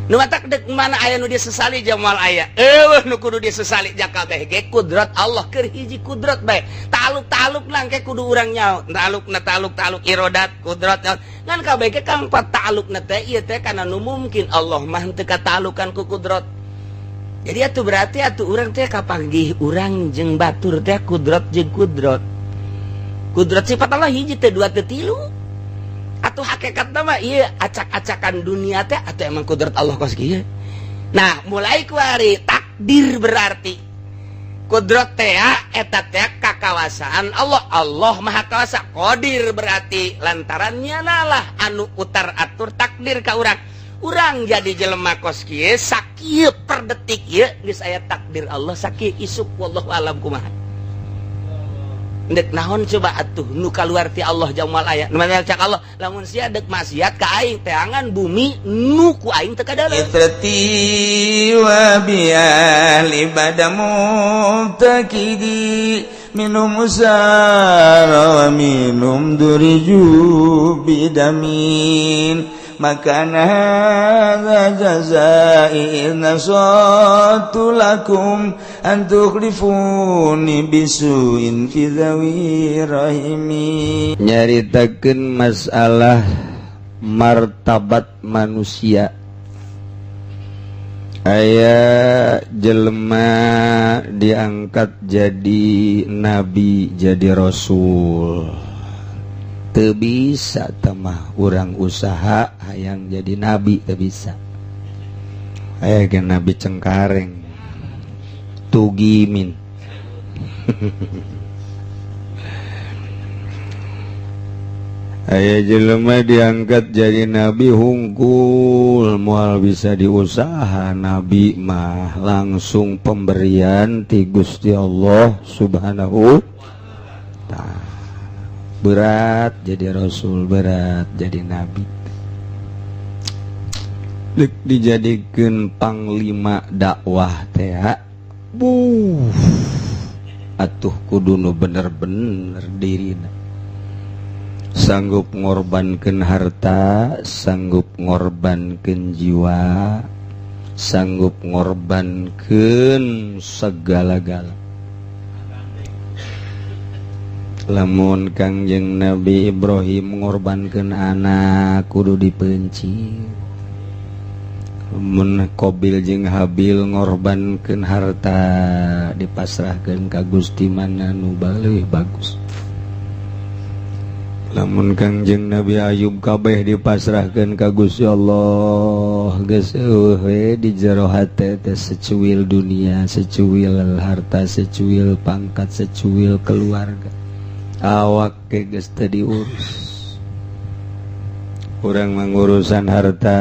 Nu matak dek mana aya nu disesali jamal aya. Eueuh nu kudu disesali jakabeh ge kudrat Allah keur hiji kudrat bae. Taluk-taluk langke kudu urang nyaho. Talukna taluk-taluk irodat kudrat ngan kabeh ge kang talukna teh ieu teh kana nu mungkin Allah mah teu katalukan ku kudrat. Jadi atuh berarti atuh urang teh kapanggih urang jeung batur teh kudrat jeung kudrat. Kudrat sifat Allah hiji teh dua teh tilu. Atau hakikat mah iya acak-acakan dunia teh atau emang kudrat Allah kos kieu. Nah, mulai kuari takdir berarti kudrat teh eta teh kakawasaan Allah. Allah Maha Kawasa. Qadir berarti lantarannya nalah anu utar atur takdir ka urang. Urang jadi jelema kos kieu sakieu per detik ieu geus aya takdir Allah sakieu isuk wallahu alam kumaha. Dek naon coba atuh nu kaluar ti Allah jamal aya nu cak Allah lamun sia dek maksiat ka aing teangan bumi nu ku aing teu kadala itrati wa bi ahli badamu takidi minum musara wa minum duriju bidamin makana hadza jazai nasatu lakum an tukhlifuni bisuin fi dhawi rahimi. Nyaritakeun masalah martabat manusia. Aya jelema diangkat jadi nabi, jadi rasul. Teu bisa temah urang usaha hayang jadi nabi teu bisa. Aya ge nabi Cengkareng Tugimin. Aya jelema diangkat jadi nabi hungkul moal bisa diusaha nabi mah langsung pemberian ti Gusti Allah Subhanahu ta'ala. Berat jadi rasul, berat jadi nabi. Dek dijadikeun panglima dakwah teh buh atuh kudu nu bener-bener dirina. Sanggup ngorbankeun harta, sanggup ngorbankeun jiwa, sanggup ngorbankeun segala-gala. Lamun Kangjeng Nabi Ibrahim ngorbankeun anak kudu dipenci. Lamun Qabil jeung Habil ngorbankeun harta dipasrahkeun ka Gusti mana nu leuwih bagus. Lamun Kangjeng Nabi Ayub kabeh dipasrahkeun ka Gusti Allah geus eueuh we di jero hate teh secuil dunia, secuil harta, secuil pangkat, secuil keluarga. Awak ke geus teu diurus. Urang mengurusan harta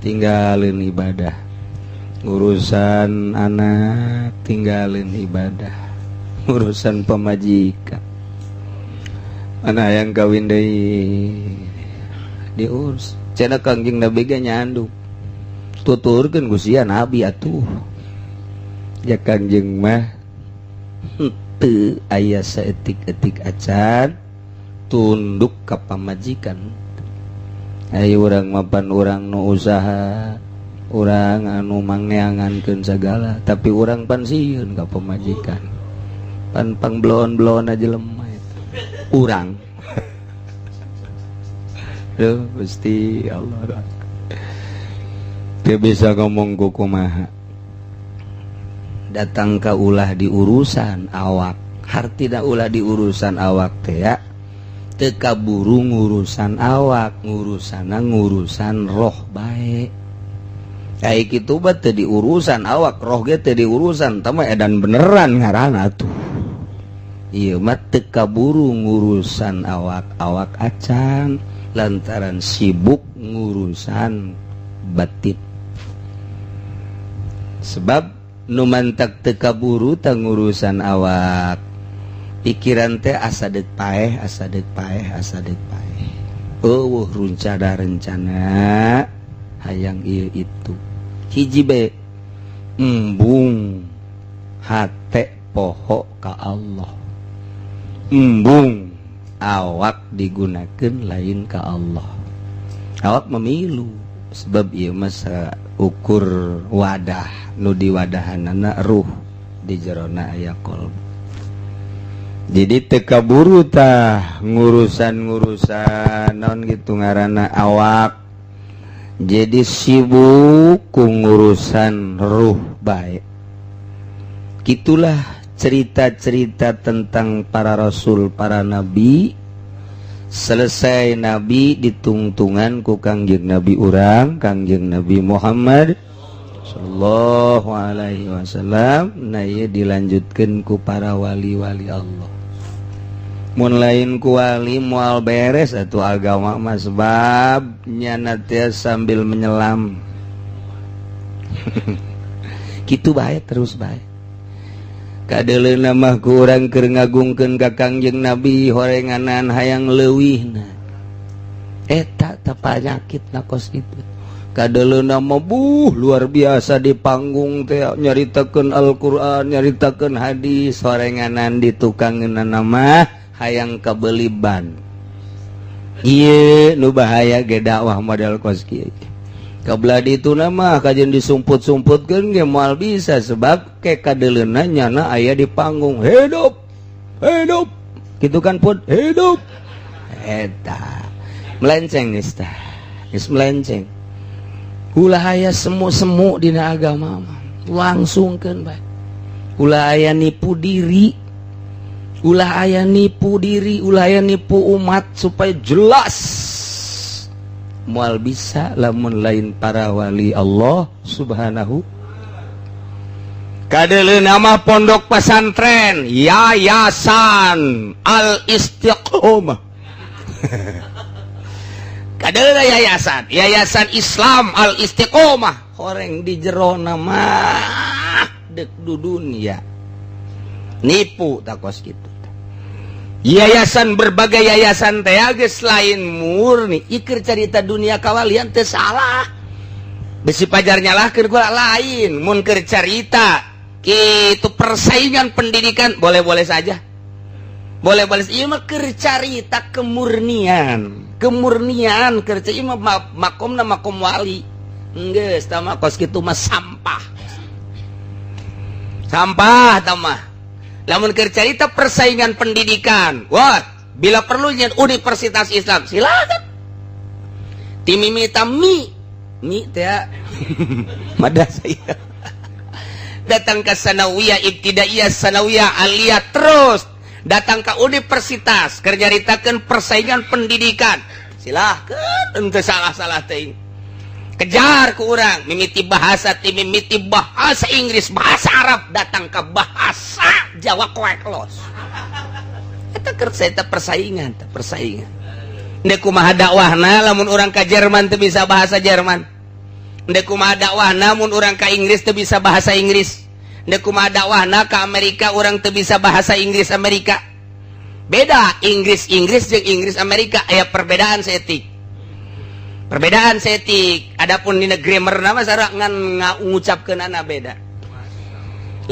tinggalin ibadah, urusan anak tinggalin ibadah, urusan pemajikan mana yang kawin deui diurus. Cenah Kangjeng Nabi ge nyandung tuturkeun ku sia nabi atuh. Ya Kangjeng mah teu aya saeutik-eutik acan tunduk ka pamajikan. Ayo urang mapan urang nu usaha, urang anu mangneangankeun sagala, tapi urang pan sieun ka pamajikan. Pan pangbloon-bloon aja lemah eta. Urang. Duh, Gusti Allah. Teu bisa ngomong ku kumaha. Datang ka ulah di urusan awak. Hartina ulah di urusan awak teh ya. Teu kaburu ngurusan awak, ngurusana ngurusan roh bae. Ai kitu mah teu diurusan awak, roh ge teu diurusan, tah mah edan beneran ngaranna tuh. Ieu mah teu kaburu ngurusan awak, awak acan lantaran sibuk ngurusan batin. Sebab nu mantak teu kaburu tah ngurusan awak. Pikiran teh asa deuk paeh, asa deuk paeh, asa deuk paeh. Eueuh runcada rencana hayang ieu itu. Hiji be embung hate poho ka Allah. Embung awak digunakeun lain ka Allah. Awak memilu. Sebab ieu mah ukur wadah nu diwadahanana ruh di jerona aya kolbu. Jadi teu kaburu tah ngurusan-ngurusan naon gitu ngaranna awak. Jadi sibuk ku ngurusan ruh bae. Gitulah cerita-cerita tentang para rasul, para nabi. Selesai nabi ditungtungan ku Kangjeng Nabi urang, Kangjeng Nabi Muhammad sallallahu alaihi wasallam. Nah, ieu dilanjutkeun ku para wali-wali Allah. Mun lain ku wali moal beres atuh agama mah, sebab nyana teh sambil menyelam. Kitu bae terus bae. Kadeleuna mah ku urang keur ngagungkeun ka Kangjeng Nabi horenganan hayang leuwihna. Eta teh panyakit na kos kitu. Kadeleuna mah buh luar biasa di panggung teh nyaritakeun Al-Qur'an, nyaritakeun hadis, horenganan di tukangeunana mah hayang kabeli ban. Ieu nu bahaya ge dakwah model kos kieu. Kabla itu nama kajian disumput-sumputkeun ge moal bisa, sebab ke kadeleuna nyana aya di panggung hidup hidup gitu kan pun hidup eta melenceng geus tah, geus melenceng. Ulah aya semu-semu dina agama mah, langsungkeun bae. Ulah aya nipu diri, ulah aya nipu diri, ulah aya nipu umat supaya jelas. Moal bisa lamun lain para wali Allah subhanahu. Kadeleuna mah pondok pesantren Yayasan Al Istiqomah. Kadeleuna yayasan Yayasan Islam Al Istiqomah, horeng di jerona mah dek dudunya nipu takos gitu. Yayasan berbagai yayasan teh geus lain murni ikir cerita dunia kawalian teh salah. Besi pajar nyalahkeun gua lain mun keur carita kitu persaingan pendidikan boleh-boleh saja. Boleh-boleh ieu mah keur carita kemurnian. Kemurnian keur ieu mah makomna makom wali. Geus tah mah kos kitu mah sampah. Sampah tah mah. Lamun keur carita persaingan pendidikan, wah, bila perlu nyen Universitas Islam, silakan. Timimita mi, mi teh madrasah ieu. Datang ke sanawiyah, ibtidaiyah, sanawiyah, aliyah terus datang ke universitas keur nyaritakeun persaingan pendidikan. Silakan, henteu salah-salah teuing. Kejar ku urang mimiti bahasa, ti mimiti bahasa Inggris, bahasa Arab, datang ke bahasa Jawa koek los. Eta keur eta persaingan, teh persaingan. Ndek kumaha dakwahna lamun urang ka Jerman teu bisa bahasa Jerman. Ndek kumaha dakwahna mun urang ka Inggris teu bisa bahasa Inggris. Ndek kumaha dakwahna ka Amerika urang teu bisa bahasa Inggris Amerika. Beda Inggris Inggris jeung Inggris Amerika aya perbedaan seetik. Perbedaan seetik. Adapun dina grammar nama sarua ngan ngucapkeunana beda.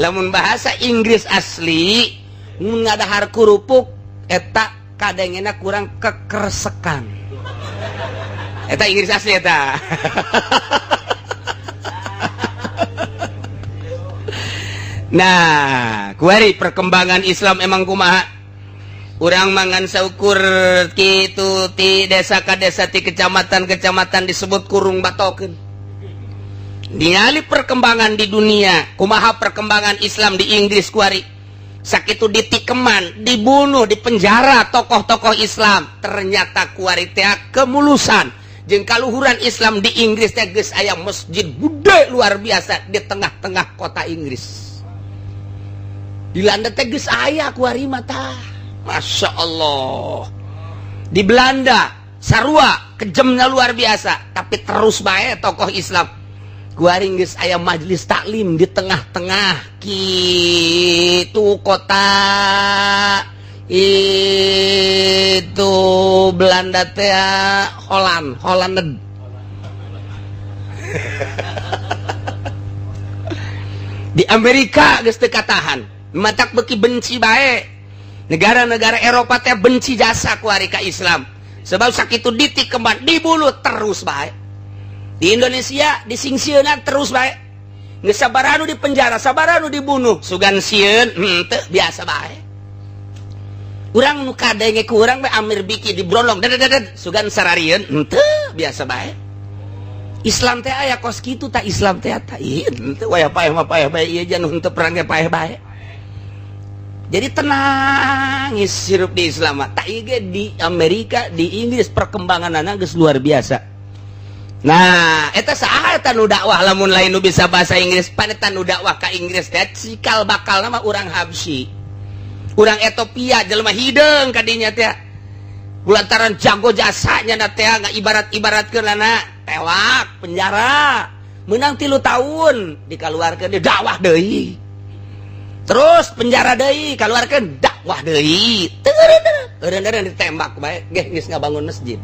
Lamun bahasa Inggris asli mun ngadahar kerupuk eta kadengena kurang kekersekan. Eta Inggris asli eta. Nah, kuari perkembangan Islam emang kumaha? Urang mangan saukur kitu ti desa ka desa ti kecamatan-kecamatan disebut kurung batokeun. Ningali perkembangan di dunia, kumaha perkembangan Islam di Inggris kuari. Sakitu ditikeman, dibunuh, dipenjara tokoh-tokoh Islam. Ternyata kuari teh kemulusan jeung kaluhuran Islam di Inggris teh geus aya masjid gede luar biasa di tengah-tengah kota Inggris. Di Landa teh geus aya kuari mah tah. Masya Allah. Di Belanda sarua kejamnya luar biasa, tapi terus bae tokoh Islam. Kuari geus aya majelis taklim di tengah-tengah kitu kota itu Belanda teh Holland, Holland. Di Amerika geus teu katahan, matak beuki benci bae. Negara-negara Eropa teh benci jasa kuari ka Islam. Sebab sakitu ditikeman, dibunuh terus bae. Di Indonesia disingsieunan terus bae. Geus sabaraha nu di penjara, sabaraha nu dibunuh, sugan sieun henteu, biasa bae. Urang nu kadenge ku urang bae Amir Biki dibrondong ded, sugan sararieun henteu, biasa bae. Islam teh aya kos kitu tah, Islam teh tah ieu henteu, waya paeh mah paeh bae, ieu jan henteu perang ge paeh bae. Jadi tenang hirup di Islam mah. Tak ieu ge di Amerika, di Inggris perkembanganana geus luar biasa. Nah, eta saha eta nu dakwah lamun lain nu bisa bahasa Inggris? Pan eta nu dakwah ka Inggris teh cikal bakal nama urang Habsyi. Urang Ethiopia, jelema hideung kadinya teh. Lantaran jago jasanya na teh nggak ibarat-ibaratkeun lana tewak penjara. Menang 3 tahun dikaluarkeun, di dakwah deui. Terus penjara deui, kaluarkeun, dakwah deui. Teu eureun ditembak bae ge geus ngabangun masjid.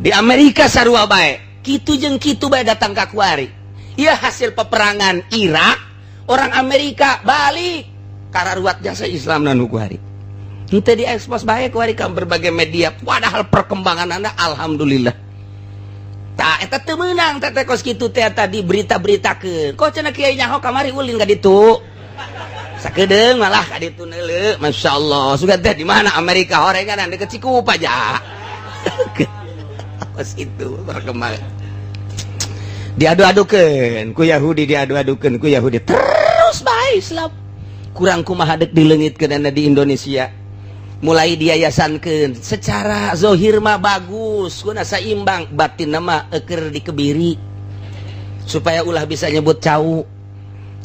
Di Amerika sarua bae, kitu jeung kitu bae datang ka kuari. Ieu hasil peperangan Irak, orang Amerika balik kararuat jasa Islam nu kuari. Henteu diekspos bae kuari ka berbagai media, padahal perkembangan anda alhamdulillah. Tah eta teu meunang teh teh kos kitu teh tadi berita-beritakeun. Kok cenah kiai nyaho kamari ulin ka ditu. Sakedeung malah ka ditu neuleu, masyaallah. Sugan teh di mana Amerika horengan deket Cikupa aja. Kos itu berkembang. Diadu-adukeun ku Yahudi, diadu-adukeun ku Yahudi. Terus bae Islam. Kurang kumaha dek dileungitkeun di Indonesia. Mulai diayasankeun secara zohir mah bagus, kuna saimbang, batin nama eker dikebiri supaya ulah bisa nyebut cau.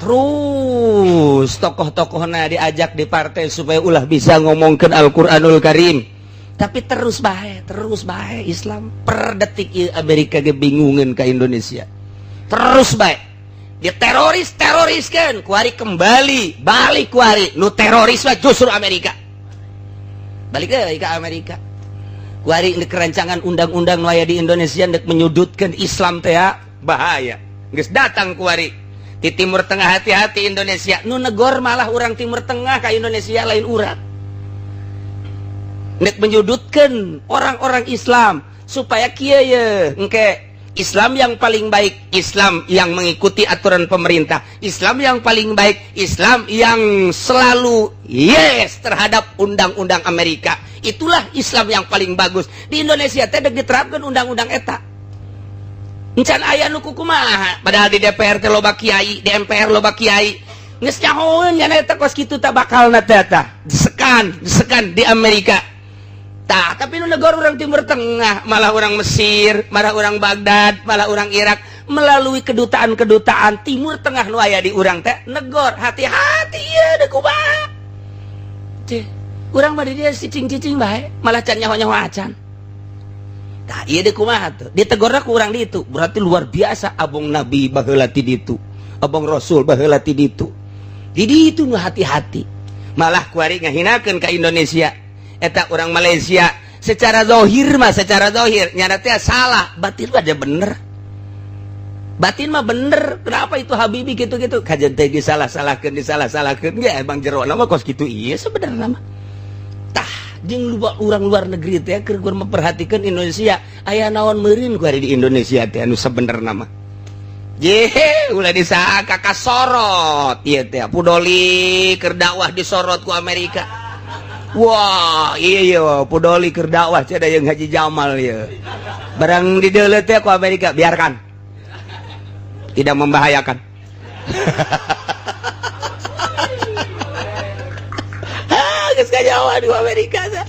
Terus tokoh-tokohna diajak di partai supaya ulah bisa ngomongkeun Al-Qur'anul Karim. Tapi terus bae Islam per detik ieu Amerika ge bingungeun ka Indonesia. Terus bae. Dia teroris teroriskan, kuari kembali, balik kuari. Nu teroris mah justru Amerika. Balik ke Amerika. Kuari kerancangan undang-undang nu aya di Indonesia ndek menyudutkan Islam teh bahaya. Geus datang kuari di Timur Tengah, hati-hati Indonesia. Nu negor malah orang Timur Tengah ke Indonesia, lain urang. Nek menyudutkan orang-orang Islam supaya kieu ye engke Islam yang paling baik, Islam yang mengikuti aturan pemerintah, Islam yang paling baik, Islam yang selalu yes terhadap undang-undang Amerika. Itulah Islam yang paling bagus. Di Indonesia teh diterapkan undang-undang eta. Encan aya nu kumaha, padahal di DPR teh loba kiai, di MPR loba kiai. Geus nyahoeun nya eta kos kitu tah bakalna teh tah. Disekan, disekan di Amerika. Tah, tapi nu negara orang Timur Tengah, malah orang Mesir, malah orang Baghdad, malah orang Irak melalui kedutaan-kedutaan Timur Tengah nu aya di urang teh negor, hati-hati ya deuk kumaha. Cih, urang mah di dia cicing-cicing bae, malah can nyaho-nyaho acan. Tah, ieu deuk kumaha tuh? Ditegorna ku urang di itu. Berarti luar biasa abong Nabi baheula ti ditu. Abong Rasul baheula ti ditu. Di ditu nu hati-hati. Malah kuari ngahinakeun ka Indonesia. Eta orang Malaysia secara zohir mah, secara zohir nyana teh salah, batin mah bener, batin mah bener. Kenapa itu Habibie gitu-gitu kajian teh disalah-salahkeun, disalah-salahkeun ya emang jero mah kos gitu. Iya, sebenarnya mah tah jeung luar orang luar negeri teh keur memperhatikan Indonesia aya naon meureun ku di Indonesia teh anu sebenarnya mah. Jehe, ulah disangka kasorot ieu teh Pudoli keur dakwah disorot ku Amerika. Wah, iya iya Pudoli keur dakwah cenah yang Haji Jamal ya. Barang di teh ku Amerika, biarkan. Tidak membahayakan. Geus kanyahoan di Amerika teh.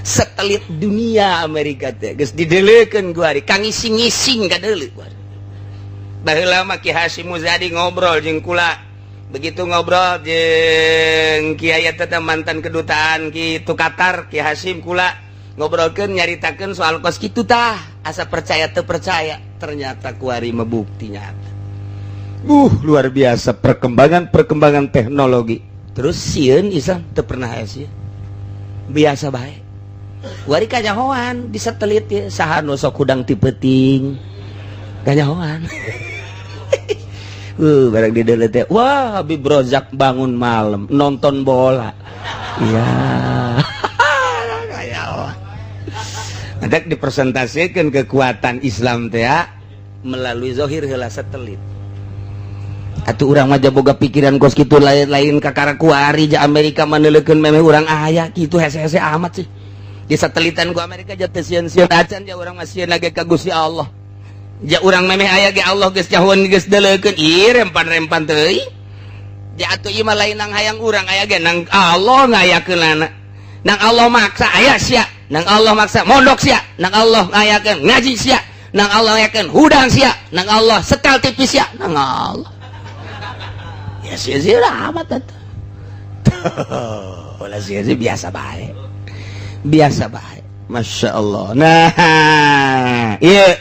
Satelit dunia Amerika teh geus dideulekeun ku ari kang ngising-ngising kadeuleu ku ari. Baheula mah Ki Hasyim Muzadi ngobrol jeung kula, begitu ngobrol jeung kiai eta mantan kedutaan kitu Qatar, Ki Hasyim kula ngobrolkeun nyaritakeun soal kos kitu tah, asa percaya teu percaya, ternyata kuari mah bukti nyata. Luar biasa perkembangan-perkembangan teknologi. Terus sieun Islam teu pernah aya sieun, biasa bae. Kuari kanyahoan di satelit ya, saha nu sok hudang ti peuting kanyahoan. Barang di teh, wah, Habib Rozak bangun malam nonton bola. Iya. Kayak Matak dipresentasikan kekuatan Islam teh melalui zahir heula satelit. Atuh urang mah boga pikiran kos kitu, lain-lain kakara kuari ja Amerika maneulekeun memeh urang aya kitu, hese-hese amat sih. Di satelitan ku Amerika ja teu sieun-sieun acan, ja urang mah sieun lagi ka Gusti Allah. Ja urang memeh aya ge Allah geus jahoan, geus deuleukeun, ih rempan-rempan teuing. Ja atuh ieu mah lain nang hayang urang aya ge, nang Allah ngayakeunana. Nang Allah maksa aya sia, nang Allah maksa mondok sia, nang Allah ngayakeun ngaji sia, nang Allah ngayakeun hudang sia, nang Allah setel TV sia, nang Allah. Ya sia-sia amat atuh. Ulah sia-sia, biasa bae. Biasa bae. Masya Allah. Nah, iya.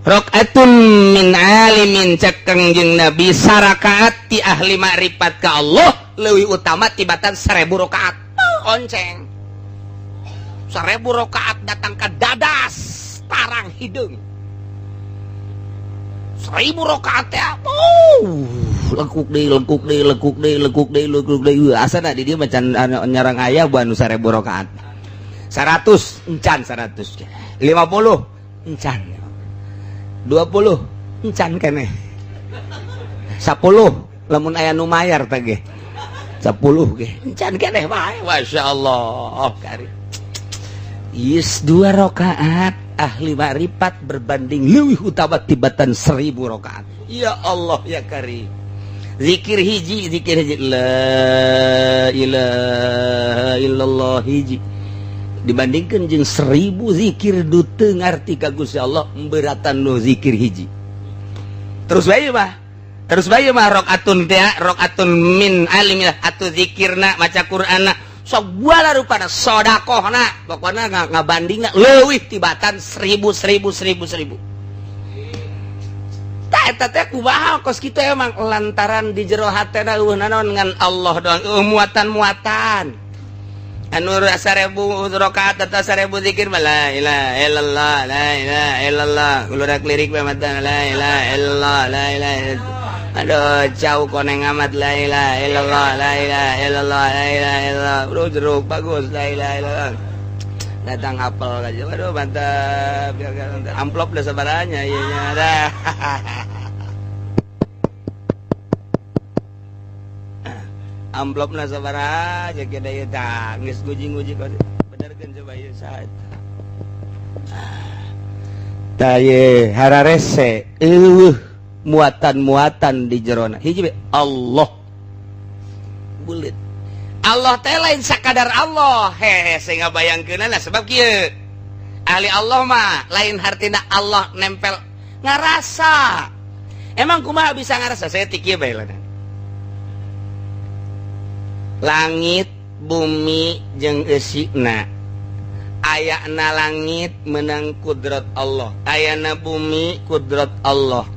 Rakaatun min alimin, cek Kangjeng Nabi, sarakaat ti ahli makrifat ka Allah leuwih utama tibatan 1000 rakaat. Oh, onceng. 1000 rakaat datang ke dadas tarang hideung. 1000 rakaat teh, oh, lekuk deui, lekuk deui, lekuk deui, lekuk deui, lekuk deui. Asana di dieu macan nyarang aya buah nu 1000 rakaat. 100 encan, 100, 50 encan, 20 encan keneh, 10 lamun aya nu mayar teh ge 10 ge encan keneh bae. Masya Allah kari. Yes, dua rakaat ahli makrifat berbanding leuwih utama tibatan 1000 rakaat. Ya Allah ya Karim. Zikir hiji, zikir hiji, la ilaha illallah hiji dibandingkan jeung 1000 zikir du teu ngarti ka Gusti Allah, beratan nu zikir hiji. Terus bae mah, terus bae mah rakaatun teh, rakaatun min alim atuh, zikirna, maca Qur'anna, segala rupana, sodakohna, pokoknya ngabandingna leuwih tibatan seribu seribu seribu seribu. Tak eta teh kumaha kos kitu emang lantaran di jero hatena euweuh nanaon ngan Allah doang, euweuh muatan-muatan. Anu 1000 rakaat atau 1000 zikir mah la ilaha illallah, la ilaha illallah, keluar lirik mah matan la ilaha illallah, la ilaha illallah. Aduh, jauh koneng amat, la ilaha illallah, la ilaha illallah, la ilaha illallah. Bro, jeruk bagus, la ilaha illallah. Datang apel aja. Waduh, mantap. Ya, amplop dah sabaranya ieu nya dah. Amplopna sabaraha aja kita ieu tah geus nguji-nguji kok. Benerkeun coba ieu saha. Tah ye hararese eueuh muatan-muatan di jerona. Hiji be Allah. Bulit. Allah teh lain sakadar Allah. Hehe, saya ngabayangkeunana sebab kieu. Ahli Allah mah lain hartina Allah nempel ngarasa. Emang kumaha bisa ngarasa? Saya ti kieu bae lah. Langit, bumi jeung eusina. Ayana langit menang kudrat Allah, ayana bumi kudrat Allah,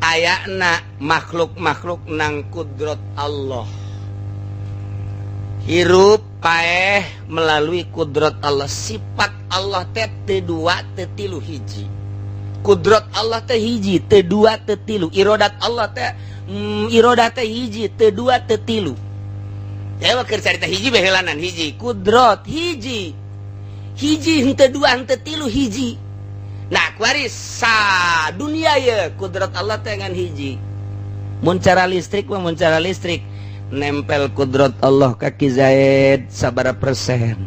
ayana makhluk-makhluk nang kudrat Allah. Hirup paeh melalui kudrat Allah. Sifat Allah teh teu dua teu tilu, hiji. Kudrat Allah teh hiji, teu dua teu tilu. Irodat Allah teh irodat teh hiji, teu dua teu tilu. Ya mah keur carita hiji bae heulanan, hiji kudrat hiji. Hiji henteu dua henteu tilu, hiji. Nah, kuari sa dunia ye kudrat Allah teh ngan hiji. Mun cara listrik mah, mun cara listrik nempel kudrat Allah kaki Zaid sabara persen,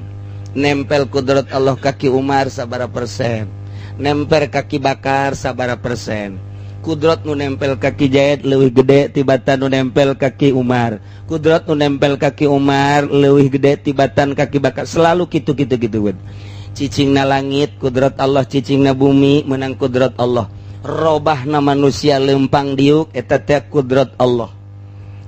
nempel kudrat Allah kaki Umar sabara persen, nempel kaki Bakar sabara persen. Kudrat nu nempel kaki Zaid leuwih gede tibatan nu nempel kaki Umar, kudrat nu nempel kaki Umar leuwih gede tibatan kaki Bakar. Selalu kitu kitu kitu. Cicingna langit kudrat Allah, cicingna bumi menang kudrat Allah, robahna manusia lempang diuk eta teh kudrat Allah,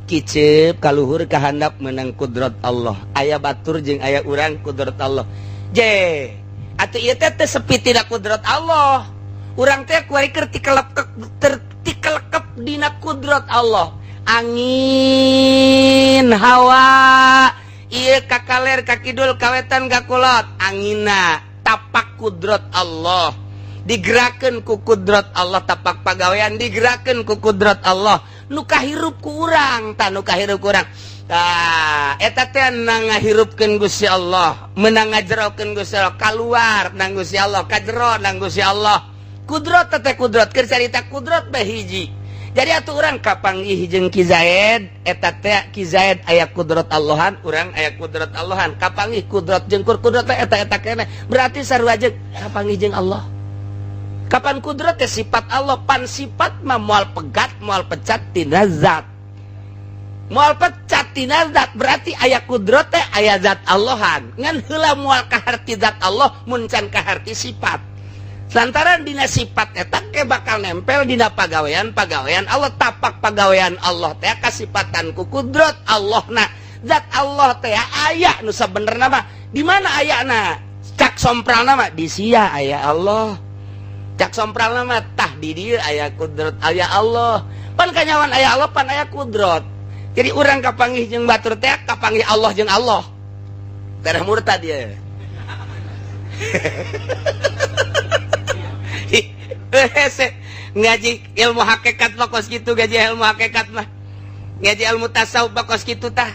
kicep kaluhur kahandap menang kudrat Allah, aya batur jeung aya urang kudrat Allah. Je atuh ieu teh teu sepi tidak kudrat Allah. Urang teh kuari keur tikelekep dina kudrat Allah. Angin hawa ieu kakaler kakidul kawetan kakulot, angina tapak kudrat Allah, digerakkeun ku kudrat Allah, tapak pagawean digerakkeun ku kudrat Allah. Nu kahirup ku urang, tah nu kahirup ku urang. Tah eta teh ngahirupkeun Gusti Allah, meunang ngajerokeun Gusti Allah, kaluar nang Gusti Allah, kajero nang Gusti Allah. Kudrot teh kudrot, keur carita kudrot bae hiji. Jadi atuh urang kapanggih jeung Ki Zaid, eta teh Ki Zaid aya kudrot Allahan, urang aya kudrot Allahan. Kapanggih kudrot jeung kudrot teh eta eta keneh. Berarti sarua jeung kapanggih jeung Allah. Kapan kudrot teh sifat Allah, pan sifat mah moal pegat, moal pecat tina zat. Moal pecat tina zat berarti aya kudrot teh aya zat Allahan. Ngan heula moal kaharti zat Allah mun can kaharti sifat. Lantaran dina sifat eta ke bakal nempel dina pagawean-pagawean Allah, tapak pagawean Allah teh kasipatan ku kudrot Allah na. Zat Allah teh aya nu sabenerna mah. Di mana ayana? Cak sompralna mah di sia aya Allah. Cak sompralna mah tah di dieu aya kudrot aya Allah. Pan kanyawan aya Allah pan aya kudrot. Jadi urang kapanggih jeung batur teh kapanggih Allah jeung Allah. Tereh murtad ieu. Ngaji ilmu hakikat mah kos kitu, ngaji ilmu hakikat mah. Ngaji ilmu tasawuf mah kos kitu tah.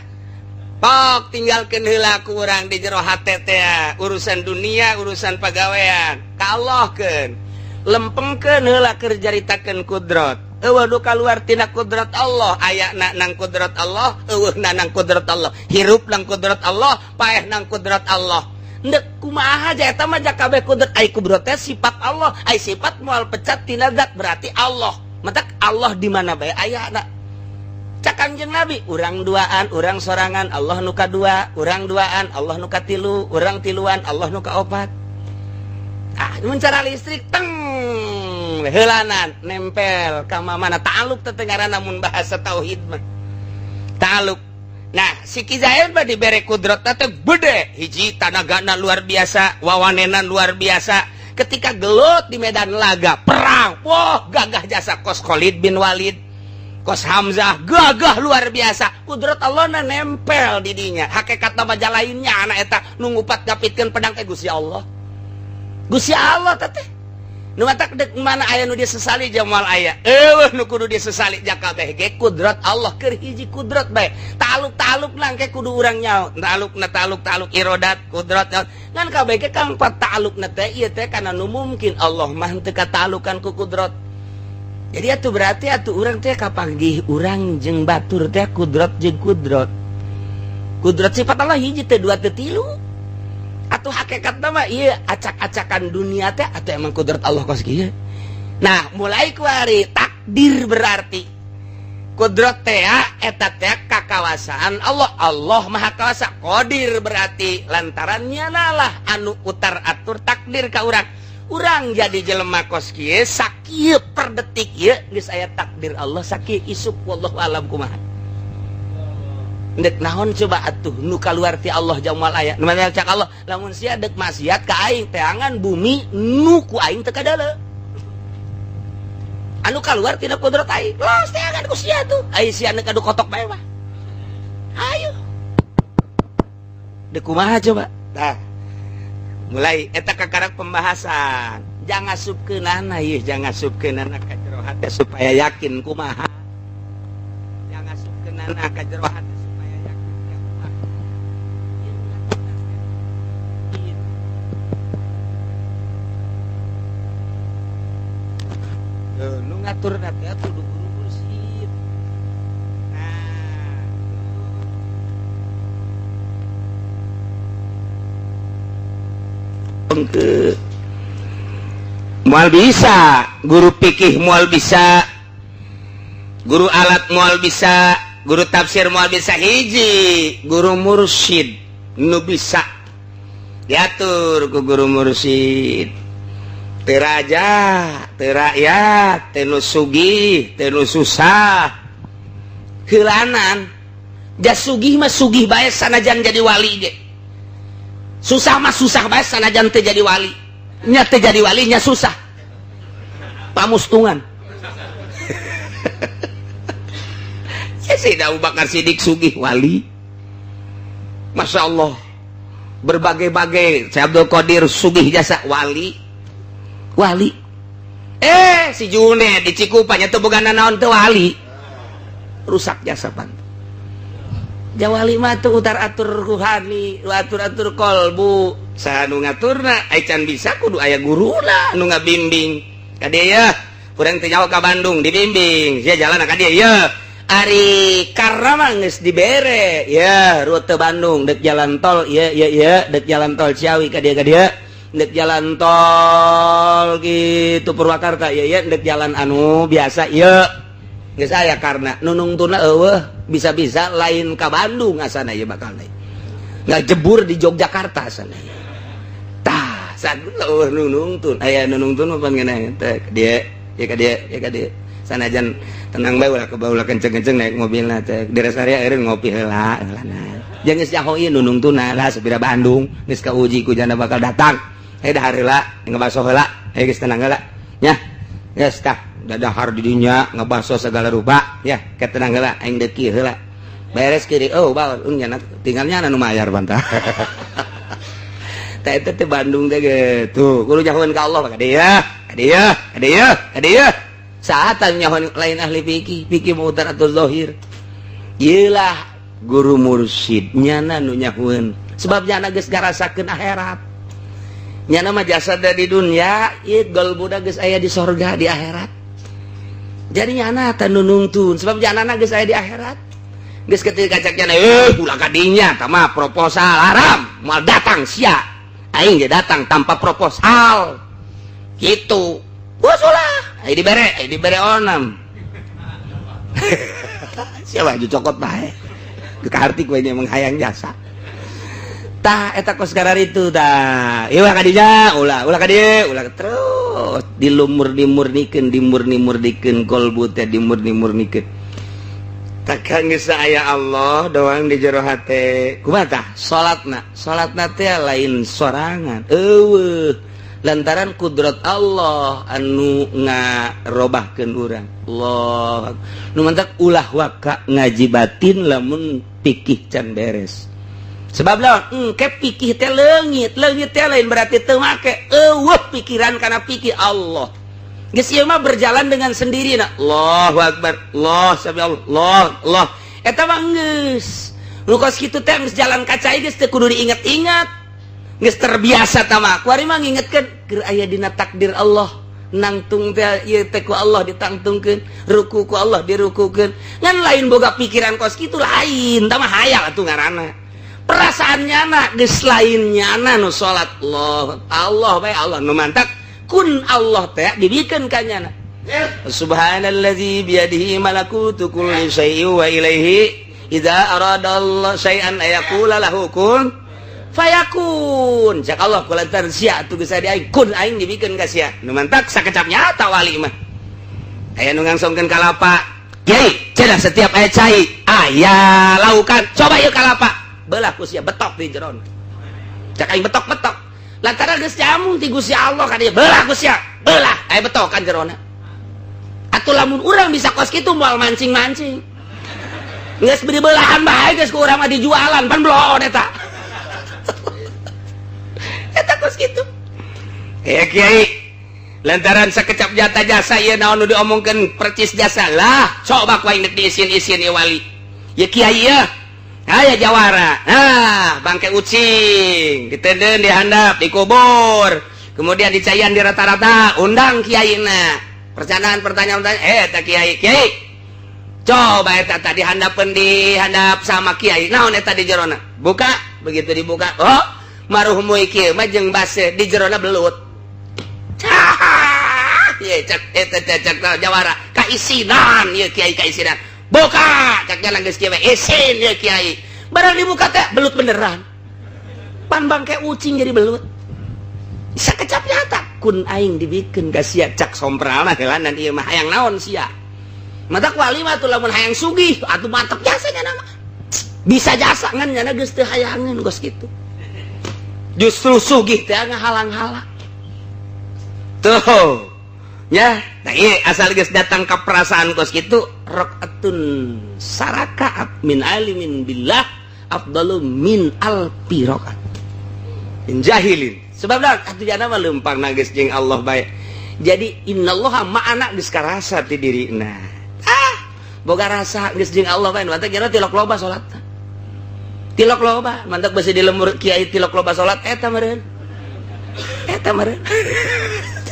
Pok tinggalkeun heula ku urang di jero hate teh urusan dunia, urusan pagawean. Ka Allahkeun. Lempengkeun heula keur jaritakeun kudrot. Eueuh nu kaluar tina kudrat Allah, ayana nang kudrat Allah, eueuh nang kudrat Allah, hirup nang kudrat Allah, paeh nang kudrat Allah. Ndek kumaha aja eta mah kabeh kudrat, ai kudrat teh sifat Allah, ai sifat moal pecat tina zat berarti Allah. Matak Allah di mana bae ayana. Cak Kanjeng Nabi, urang duaan, urang sorangan, Allah nu kadua, urang duaan, Allah nu katilu, urang tiluan, Allah nu kaopat. Ah, mun cara listrik teng heulanan nempel ka mana ta'aluk teh ngaranna mun bahasa tauhid mah. Ta'aluk. Nah, si Ki Zaid mah dibere kudrat teh gede, hiji tanagana luar biasa, wawanenan luar biasa. Ketika gelut di medan laga, perang, wah gagah jasa kos Khalid bin Walid, kos Hamzah, gagah luar biasa. Kudrat Allah na nempel di dinya. Hakikat nama lainnya anak eta nu ngupat ngapitkeun pedang teh Gusti Allah. Gusti Allah teh. Nu matak dek mana aya nu disesali jamal aya. Eueuh nu kudu disesali jakabeh ge kudrat Allah keur hiji kudrat bae. Taluk-taluk nangke kudu urang nyaho. Talukna taluk-taluk irodat kudrat. Ngan kabeh ge kang talukna teh ieu teh kana nu mungkin Allah mah teu katalukan ku kudrat. Jadi atuh berarti atuh urang teh kapanggih urang jeung batur teh kudrat jeung kudrat. Kudrat sifat Allah hiji teh dua teh tilu. Atau hakikat mah iya acak-acakan dunia teh atau emang kudrat Allah kos kieu. Nah, mulai kuari takdir berarti kudrat teh eta teh kakawasaan Allah. Allah Maha Kawasa. Qadir berarti lantarannya nalah anu utar atur takdir ka urang. Urang jadi jelema kos kieu sakieu per detik ieu geus aya takdir Allah sakieu isuk wallahu alam kumaha. Ndek naon coba atuh nu kaluar ti Allah jamal aya. Nu mana cak Allah lamun sia dek maksiat ka aing teangan bumi nu ku aing teu kadale. Anu kaluar tina kudrat aing. Los teangan ku sia tuh. Ai sia neuk adu kotok bae mah. Ayo. Dek kumaha coba? Tah. Mulai eta kakarak pembahasan. Jangan asupkeunana ieu, jangan asupkeunana ka jero hate supaya yakin kumaha. Jangan asupkeunana ka jero hate supaya yakin kumaha. Nu ngatur teh kudu guru mursyid. Nah, moal bisa guru fikih, moal bisa guru alat, moal bisa guru tafsir, moal bisa hiji guru mursyid nu bisa diatur ku guru mursyid. Teu raja, teu rakyat, teu nu sugih, teu nu susah. Heulanan jas sugih mah sugih bae sanajan jadi wali ge. Susah mah susah bae sanajan teu jadi wali. Nya teu jadi wali nya susah. Pamustungan. Ya Sayyidina Abu Bakar Siddiq sugih wali. Masya Allah. Berbagai-bagai Syekh Abdul Qadir sugih jasa wali. Wali. Si June di Cikupa nya teu boga nanaon teu wali. Rusak jasa pan. Jawali mah tuh utar atur ruhani, atur-atur kolbu. Saha nu ngaturna? Ai can bisa kudu aya guruna nu ngabimbing. Ka dieu ya, kurang teu nyaho ka Bandung dibimbing. Sia jalan ka dieu ya. Ari karena mah geus dibere ya rute Bandung dek jalan tol ya ya ya, dek jalan tol Ciawi ka dieu, ka dieu, dek jalan tol gitu Purwakarta ya ya, dek jalan anu biasa ya. Geus aya karena nu nungtuna eueuh, bisa-bisa lain ka Bandung asana ieu, bakal naik ngajebur di Yogyakarta asana. Tah, saat eueuh nu nungtun, aya nu nungtun mah pan ngeunah teh dia ya, ka dieu ya, ka dieu. Sanajan tenang bae, ulah ulah kenceng-kenceng naik mobilna teh, di rest area eureun ngopi heula heula. Jeung geus nyaho ieu nu nungtuna lah, sapira Bandung geus kauji ku janda bakal datang. Eh, dahar heula, ngebaso heula. Eh, geus tenang heula nya, geus tah dadahar di dinya ngebaso segala rupa ya, ketenang heula, aing deuk kieu heula, beres kiri. Oh, bae nya tinggalnya nu mayar bantah. Tah, eta teh Bandung teh gitu, kudu nyahoeun ka Allah ka dieu, ka dieu, ka dieu, ka dieu. Saat nyahoan lain ahli fikih, fikih mau atau zahir. Iyalah guru mursyid nyana nu nyahoeun, sebab nyana geus ngarasakeun akhirat. Nyana mah jasad di dunia ieu, qalbuna geus aya di sorga, di akhirat. Jadi nyana teh nu nungtun, sebab nyana geus aya di akhirat. Geus ketika cak nyana, eh, ulah ka dinya, tah mah proposal haram, moal datang sia. Aing ge datang tanpa proposal gitu. Wah, ulah, ayo dibere, ayo dibere onam. Siapa baju cokot bae. Kekarti gue emang hayang jasa. Tah, eta kos itu tah. Ieu ka dinya, ulah, ulah ka dieu, ulah terus dilumur dimurnikeun, dimurni-murnikeun kolbu teh, dimurni-murnikeun. Takkan geus aya Allah doang di jero hate. Kumaha tah? Salatna, salatna teh lain sorangan. Eueuh, lantaran kudrat Allah anu ngarobahkeun urang. Allah nu mantak ulah waka ngaji batin lamun pikih can beres. Sebab lawan engke pikih teh leungit, leungit teh lain berarti teu make. Eueuh pikiran kana pikir Allah. Geus ieu mah berjalan dengan sendiri na. Allahu akbar. Allah sami Allah. Allah Allah. Eta mah geus. Nu kos kitu teh geus jalan kaca, geus teu kudu diinget-inget. Geus terbiasa tama. Kuari mah ngingetkeun keur aya dina takdir Allah. Nangtung teh ieu teh ku Allah ditangtungkeun, ruku ku Allah dirukukeun. Ngan lain boga pikiran kos kitu lain, tah mah hayal atuh ngaranna. Perasaan nyana geus lain nyana nu salat, Allah Allah bae Allah. Nu mantak kun Allah teh dibikeun ka nyana. Subhanallazi biyadihi malakutu kulli syai'in wa ilaihi idza arada Allah syai'an ayaqula lahu kun fayakun. Cak Allah kulantaran sia atuh geus di aing, kun aing dibikeun ka sia. Nu mantak sakecap nyata wali mah aya nu ngangsongkeun kalapa. Kiai cenah setiap aya cai aya laukan, coba ieu kalapa belah ku sia, betok di jeron. Cak aing betok-betok lantaran geus jamung ti Gusti Allah ka dieu, belah ku sia, belah aya betokan jerona. Atuh lamun urang bisa kos kitu moal mancing-mancing, geus beri belahan bae geus ku urang mah dijualan pan bloon eta. Eta kos kitu ya kiai, lantaran sakecap jata jasa ieu naon nu diomongkeun percis jasa lah. Coba ku aing diisin-isin ieu wali ya kiai ya. Aya jawara, nah, bangke ucing ditenden dihandap dikubur, kemudian dicayan di rata-rata, undang kiai na percandaan pertanyaan pertanyaan. Eh, tak kiai, kiai coba eta tadi handapeun di handap sama kiai, naon eta di jerona? Buka. Begitu dibuka, oh, maruhmu kieu mah jeung base di jerona belut. Ye, cak eta cak jawara kaisinan ye kiai, kaisinan. Buka, cak jalan geus kieu, isin ye kiai. Barang dibuka teh belut beneran, pan bangke ucing jadi belut. Sakecap nyata kun aing dibikeun ka sia, cak sompralna heulanan ieu mah hayang naon sia. Matak wali mah tuh lamun hayang sugih atuh mantep jasanya nama bisa jasa, ngan nyana geus teu hayangeun geus kitu. Justru sugih teh ngahalang-halang tuh ya. Nah, iya, asal geus datang ke perasaan kos kitu, rakaatun sarakaat min alimin billah afdalu min alfi rakaat min jahilin. Sebab dah atuh jana mah leumpang geus jeung Allah bae. Jadi innallaha ma'ana geus karasa ti dirina. Ah, Boga rasa geus jeung Allah bae, mantak kira tilok loba salat. Tilok loba, mantak besi di lemur kiai tilok loba salat eta meureun. Eta meureun.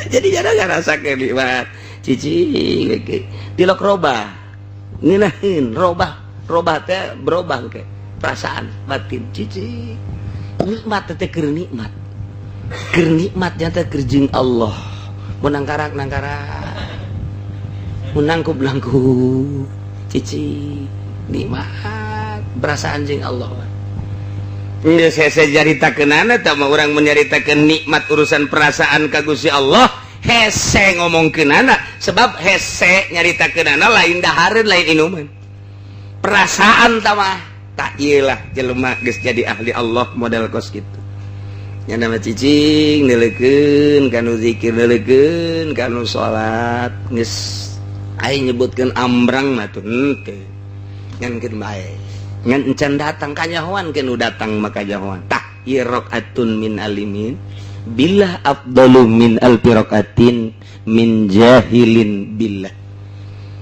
Jadi jangan ngarasakeun nikmat. Cicing tilok roba. Ngeunaheun robah, robah teh berubah ke perasaan batin cicing. Nikmat teh keur nikmat. Keur nikmat teh keur jeung Allah. Mun nangkarak nangkarak. Mun nangkup nangkup. Cicing nikmat perasaan jeung Allah. Geus hese nyaritakeunana tah mah urang menyaritakeun nikmat urusan perasaan ka Gusti Allah, hese ngomongkeunana sebab hese nyaritakeunana lain dahareun, lain inuman. Perasaan tah mah tak ieu lah jelema geus jadi ahli Allah model kos kitu. Nya nama cicing neuleukeun kanu zikir, neuleukeun kanu salat, geus aing nyebutkeun ambrang mah tuh henteu. Ngan keun bae. Ngan encan datang kanyahoan ke nu datang maka kanyahoan. Tah ieu rakaatun min alimin billah afdalu min alfi rakaatin min jahilin billah.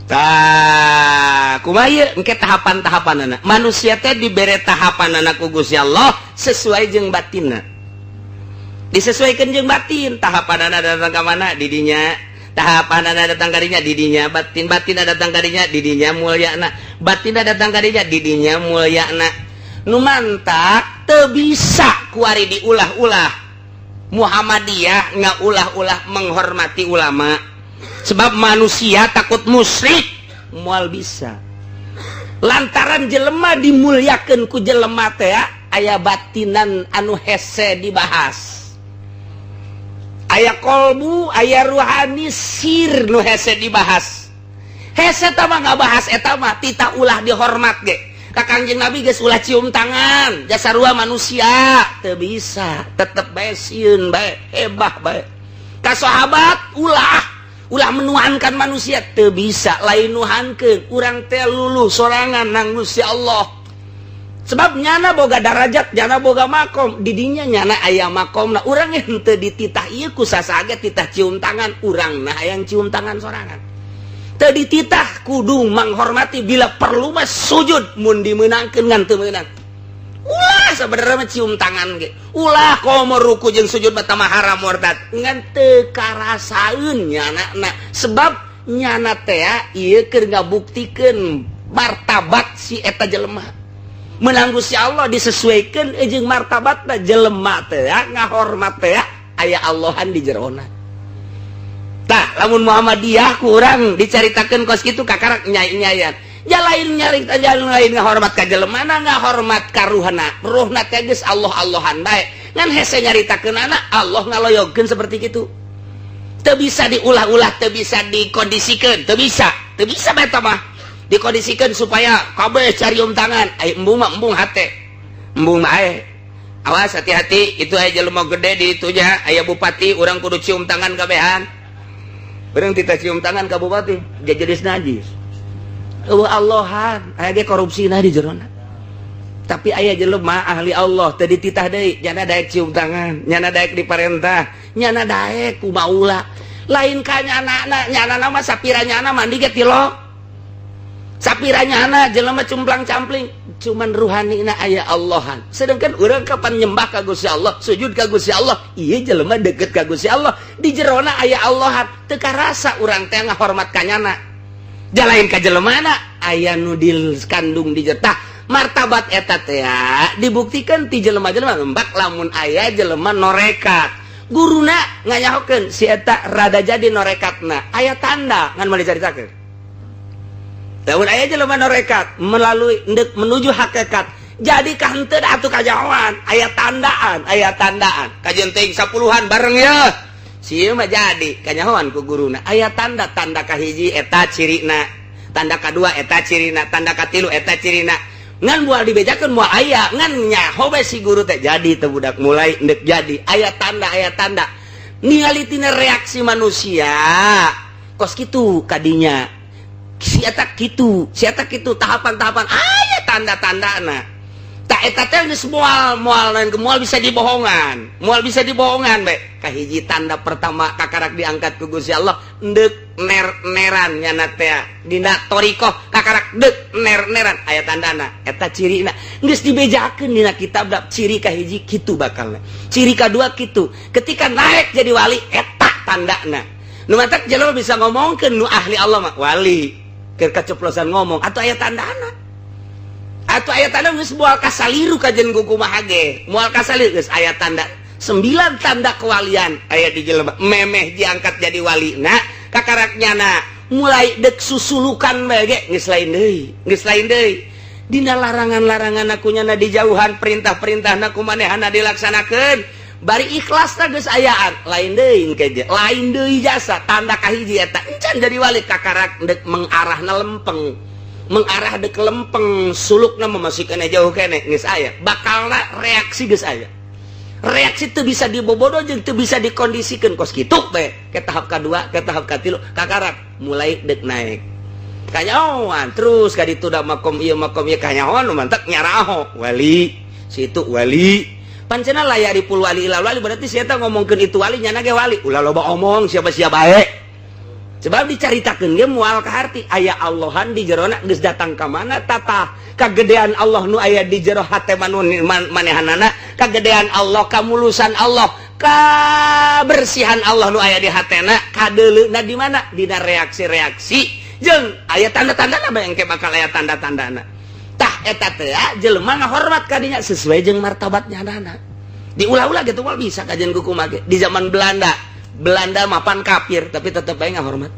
Tah kumaha ieu engke tahapan-tahapanana. Manusia teh dibere tahapanana ku Gusti Allah sesuai jeung batinna. Disesuaikan jeung batin, tahapanana datang ka mana di dinya, tahapanana datang kadinya di dinya, batin batinna datang kadinya di dinya mulyana, batinna datang kadinya di dinya mulyana. Nu mantak teu bisa kuari diulah-ulah. Muhammadiyah ngaulah-ulah menghormati ulama sebab manusia takut musyrik, moal bisa lantaran jelema dimuliakeun ku jelema teh aya batinan anu hese dibahas, aya kolbu, aya ruhani sir nu hese dibahas. Hese tah mah ngabahas eta mah tita ulah dihormat ge ka Kangjeng Nabi geus ulah cium tangan jasa rua manusia teu bisa, tetep bae sieun bae, hebah bae ka sahabat, ulah ulah menuhankan manusia teu bisa, lain nuhankeun urang teh luluh sorangan nang Gusti Allah sebab nyana boga darajat, nyana boga makom, didinya nyana aya makomna, urang henteu dititah ieu ku sasage titah cium tangan, urang nah hayang cium tangan sorangan teu dititah kudu menghormati, bila perlu mah sujud mun dimeunangkeun ngan teu meunang. Ulah sebenarnya mah cium tangan ge ulah, komo ruku jeung sujud mah mah haram murtad, ngan teu karasaeun nyana na sebab nyana teh ieu keur ngabuktikeun martabat si eta jelema menang Gusti Allah disesuaikan jeung martabatna jelema teh ngahormat teh aya Allahan di jerona. Tah lamun Muhammadiyah kurang dicaritakeun kos kitu kakarak nyai-nyayan ja lain nyari jalan lain ngahormat ka jelema na ngahormat ka ruhna, ruhna teh geus Allah-Allahan bae ngan hese nyaritakeunana Allah ngaloyogkeun seperti kitu teu bisa diulah-ulah, teu bisa dikondisikeun, teu bisa, teu bisa bae mah dikondisikan supaya kabeh carium tangan. Ai embung mah embung hate embung mah ae awas hati-hati itu aya jelema gede di itunya aya bupati urang kudu cium tangan kabehan. Bareng tita cium tangan ka bupati jadi najis. Eueuh Allahan aya ge korupsina di jerona. Tapi aya jelema ahli Allah teu dititah deui, nyana daek cium tangan, nyana daek diparentah, nyana daek kumaula. Lain ka nyana nyana mah sapira nyana mandi ge tilok. Sapira nyana jelema cumplang campling, cuman ruhani na aya Allahan. Sedangkan urang kapan nyembah ka Gusti Allah, sujud ka Gusti Allah, ieu jelema deket ka Gusti Allah, di jerona aya Allahan, teu karasa urang teh ngahormat ka nyana. Jalain ka jelemana aya nu kandung di jetah martabat eta teh dibuktikan ti jelema-jelema ngembak lamun aya jelema norekat. Guruna nganyahokeun si eta rada jadi norekatna, aya tanda ngan moal dicaritakeun. Lamun aya jelema norekat melalui ndek menuju hakikat jadi kahenteu atuh kajahoan aya tandaan, aya tandaan kajeun teuing sapuluhan bareng ya si ieu mah jadi kanyahoan ku guruna aya tanda, tanda kahiji eta cirina, tanda kadua eta cirina, tanda katilu eta cirina, ngan moal dibejakeun moal aya ngan nyaho bae si guru teh jadi teu budak mulai ndek jadi aya tanda, aya tanda ningali tina reaksi manusia kos kitu kadinya si eta kitu, si eta kitu, tahapan-tahapan aya tanda-tandana. Tak Tah, eta teh geus moal moal lain, moal bisa dibohongan, moal bisa dibohongan bae. Kahiji, tanda pertama kakarak diangkat ku Gusti Allah, endek ner-neran nyana teh dina thoriqoh, kakarak dek ner-neran aya tandana. Eta cirina geus dibejakeun dina kitab da, ciri kahiji kitu bakalna, ciri kadua kitu, ketika naik jadi wali eta tandana. Nu matak jelema bisa ngomongkeun nu ahli Allah mah wali, keur kaceplosan ngomong atau aya tandana, atau aya tanda geus moal kasaliru kajen kumaha ge moal kasaliru. Geus aya tanda, sembilan tanda kewalian aya di jelema memeh diangkat jadi wali. Nah, kakarak nyana mulai dek susulukan bae ge geus lain deui, geus lain deui. Dina larangan-larangan aku nyana dijauhan, perintah-perintah ku manehana dilaksanakeun bari ikhlas geus ayaan, lain deui engke, lain deui jasa. Tanda kahiji eta encan jadi wali, kakarak dek mengarahna lempeng, mengarah dek lempeng, sulukna memasukkan jauh kene, geus aya bakalna reaksi, geus aya reaksi teu bisa dibobodo jeung teu bisa dikondisikan kos kitu bae. Ke tahap kedua, ke tahap katilu, kakarak mulai dek naik kanyahoan terus ka ditu da makom ieu, makom ieu, kanyahoan nu mantak nyaraho wali situ wali. Pancena la ya'riful wali illa wali, berarti si eta ngomongkeun itu wali, nyana ge wali. Ulah loba omong, siapa-siapa bae, sebab dicaritakeun ge moal kaharti. Aya Allahan di jerona, geus datang ka mana tata kagedean Allah nu aya di jero hate manehanana, kagedean Allah, kamulusan Allah, kabersihan Allah nu aya di hatena, kadeuleuna di mana? Dina reaksi-reaksi jeung aya tanda-tandana bae, engke bakal aya tanda-tandana. Tah, eta teh jelema ngahormat kadinya sesuai jeung martabatnya nana. Diulah-ulah gitu moal bisa kajian kumaha ge. Di zaman Belanda, Belanda mapan kafir, tapi tetep bae ngahormat.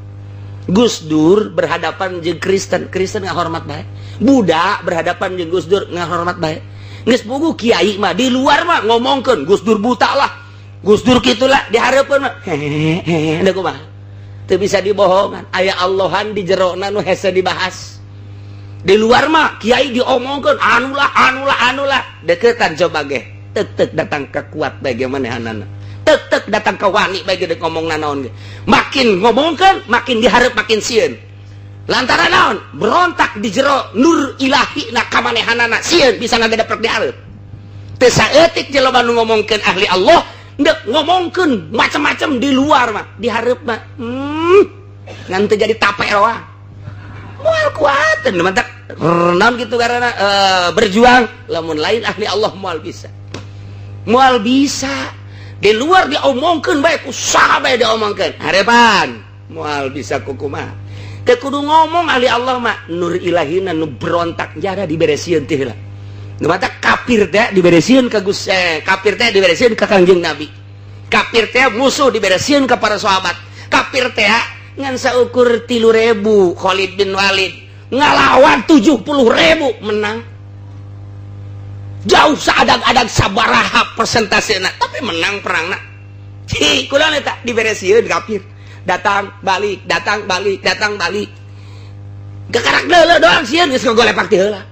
Gus Dur berhadapan jeung Kristen, Kristen ngahormat bae. Buddha berhadapan jeung Gus Dur, ngahormat bae. Geus puguh kiai mah di luar mah ngomongkeun Gus Dur buta lah, Gus Dur kitulah, di hareupeun mah hehehe. Da kumaha teu bisa dibohongan, aya Allahan di jerona nu hese dibahas. Di luar mah kiai diomongkeun anulah, anulah, anulah, deketan coba ge tek datang ke kuat bagaimana, tek datang ke wani bae gede ngomong nanaon ge. Makin ngomongkeun makin diharap, makin sieun. Lantaran naon? Berontak di jero nur ilahi na kamanehanana, sieun bisa ngagedepek di hareup. Teu saeutik jelema nu ngomongkeun ahli Allah, ndek ngomongkeun macam-macam di luar mah, di hareup mah ngan teu jadi tape roa, moal kuat. Mantak naon gitu karena berjuang lamun lain ahli Allah moal bisa, moal bisa. Di luar diomongkeun bae, usaha bae diomongkeun, harapan moal bisa kukumaha. Teu kudu ngomong ahli Allah mah, nur ilahina nu berontak jara diberesieun teh heula. Nu matak kafir teh diberesieun ka Gus, kafir teh diberesieun ka Kangjeng Nabi, kafir teh musuh diberesieun ka para sahabat. Kafir teh ngan saukur 3.000, Khalid bin Walid ngalawan 70.000, menang jauh seadag-adag sabaraha persentasena, tapi menang perangna. Hi kula eta diberesieun kafir, datang balik, datang balik, datang balik, kakarak deuleu doang sieun, geus ngogolepak ti heula.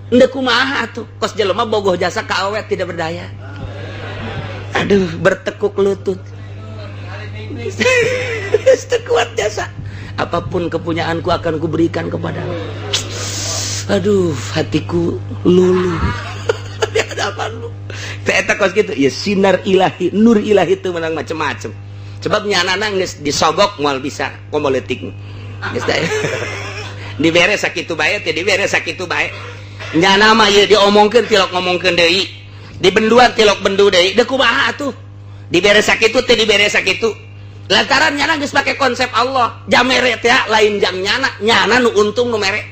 Endek kumaha atuh, kos jelema bogoh jasa ka awet tidak berdaya. Aduh, bertekuk lutut. Geus kuat jasa. Apapun kepunyaanku akan kuberikan kepadamu. Aduh, hatiku luluh di hadapanmu. Eta kos gitu ya, sinar ilahi, nur ilahi itu menang macem-macem. Sebab nyanana geus disogok moal bisa komo leutik. Geus dibere sakitu bae teh, dibere sakitu bae. Nyana mah ieu diomongkeun tilok ngomongkeun deui, dibenduan tilok bendu deui. Deuk kumaha atuh, dibere sakitu teh, dibere sakitu, lantaran nyana geus pake konsep Allah. Jamere teh lain jang nyana, nyana nu untung nu mere.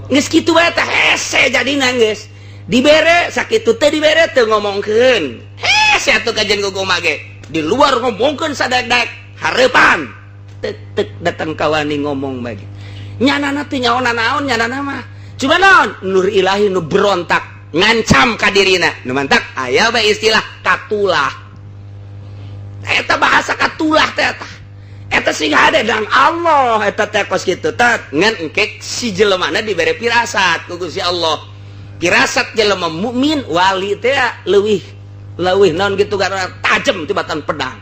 Geus kitu bae teh hese jadina. Geus dibere sakitu teh, dibere teu ngomongkeun, hese atuh kajian kumaha ge. Di luar ngomongkeun sadak-dak, hareupan tek tek datang kawani ngomong bagi nyana teh nyaona naon. Nyana mah cuma naon, nur ilahi nu berontak ngancam ka dirina. Nu mantak aya bae istilah katulah. Eta bahasa katulah teh eta eta sing hade dan Allah eta teh kos kitu tat. Ngan engke si jelemana dibere pirasat ku Gusti Allah. Pirasat jelema mukmin wali teh leuwih leuwih naon gitu karena tajam tibatan pedang,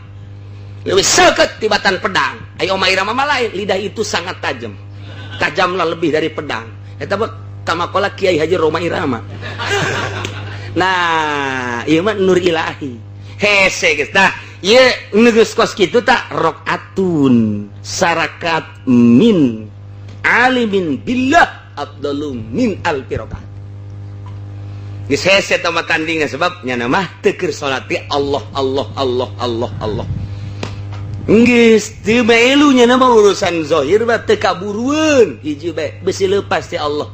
leuwih seukeut tibatan pedang. Ayo Oma Irama mah lain, lidah itu sangat tajam, tajamlah lebih dari pedang. Eta mah Kama qala Kiai Haji Rhoma Irama. Nah, ieu mah nur ilahi. Hese geus tah. Ieu geus kos kitu tak rakaatun sarakat min alimin billah afdalu min alfi rakaat. Geus hese tah mah tandingna, sebab nya mah teu keur salat Allah Allah Allah Allah Allah. Geus teu melu nya mah urusan zahir mah teu kaburueun, hiji bae besi leupas ti Allah.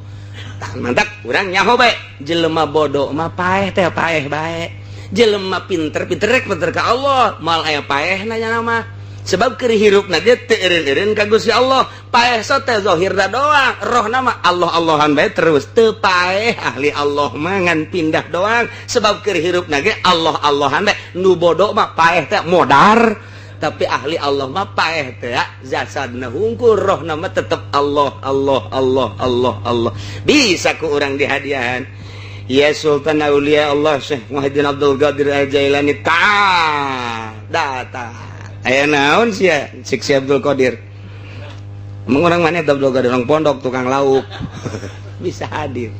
Tah, mantak urang nyaho bae, jelema bodoh mah paeh teh paeh bae. Jelema pinter pinter rek pinter ka Allah, moal aya paeh nanya nama. Sebab keur hirupna dia teu eureun-eureun ka Gusti Allah. Paeh so teh zahirna doang, rohna mah Allah-Allahan bae terus, teu paeh ahli Allah mah, ngan pindah doang. Sebab keur hirupna ge Allah-Allahan bae. Nu bodoh mah paeh teh modar, tapi ahli Allah mah paeh teh jasadna hungkul, rohna mah tetep Allah Allah Allah Allah Allah. Bisa ku urang dihadiahan. Ya Sultan Aulia Allah Syekh Muhyiddin Abdul Qadir Al-Jailani ta datang. Aya naon sia cik si Abdul Qadir? Emang orang mana Abdul Qadir, orang pondok tukang lauk. Bisa hadir.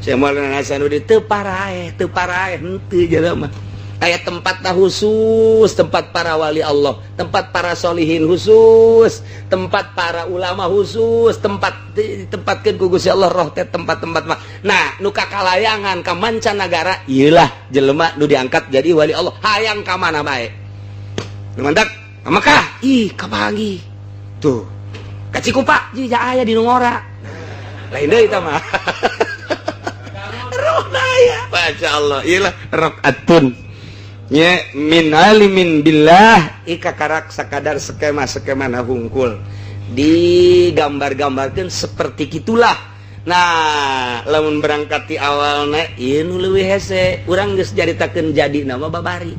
Syekh Maulana Hasanuddin teu paraeh, teu paraeh henteu jelema. Aya tempat khusus, tempat para wali Allah, tempat para solihin khusus, tempat para ulama khusus, tempat ditempatkeun ku Gusti Allah roh teh tempat-tempat mah. Nah, nu kakalayangan ka mancanagara ieulah jelema nu diangkat jadi wali Allah, hayang ka mana bae. Nu mantak ka Mekah, ih kapanggih. Tuh. Ka Cikupa, jiga aya di nu ngora. Lain deui eta mah. Roh aya. Masya Allah, iyalah rakaatun. Nya min alimin billah ika karak sakadar skema-skema na hungkul digambar-gambarkan seperti gitulah. Nah, lamun berangkat di awalna ieu nu leuwih hese, urang geus caritakeun jadi nama babari.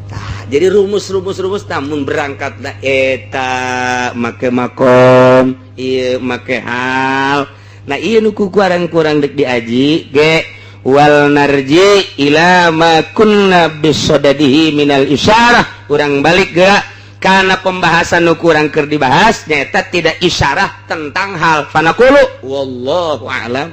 Tah, jadi rumus-rumus-rumus namun berangkat na eta make makom ieu make hal. Nah, ieu nu ku kurang-kurang dek diaji ge wal narji ila ma kunna bisodadihi minal isyarah. Urang balik geura karena pembahasan nu kurang keur dibahas nyata tidak isyarah tentang hal fanaqulu wallahu a'lam.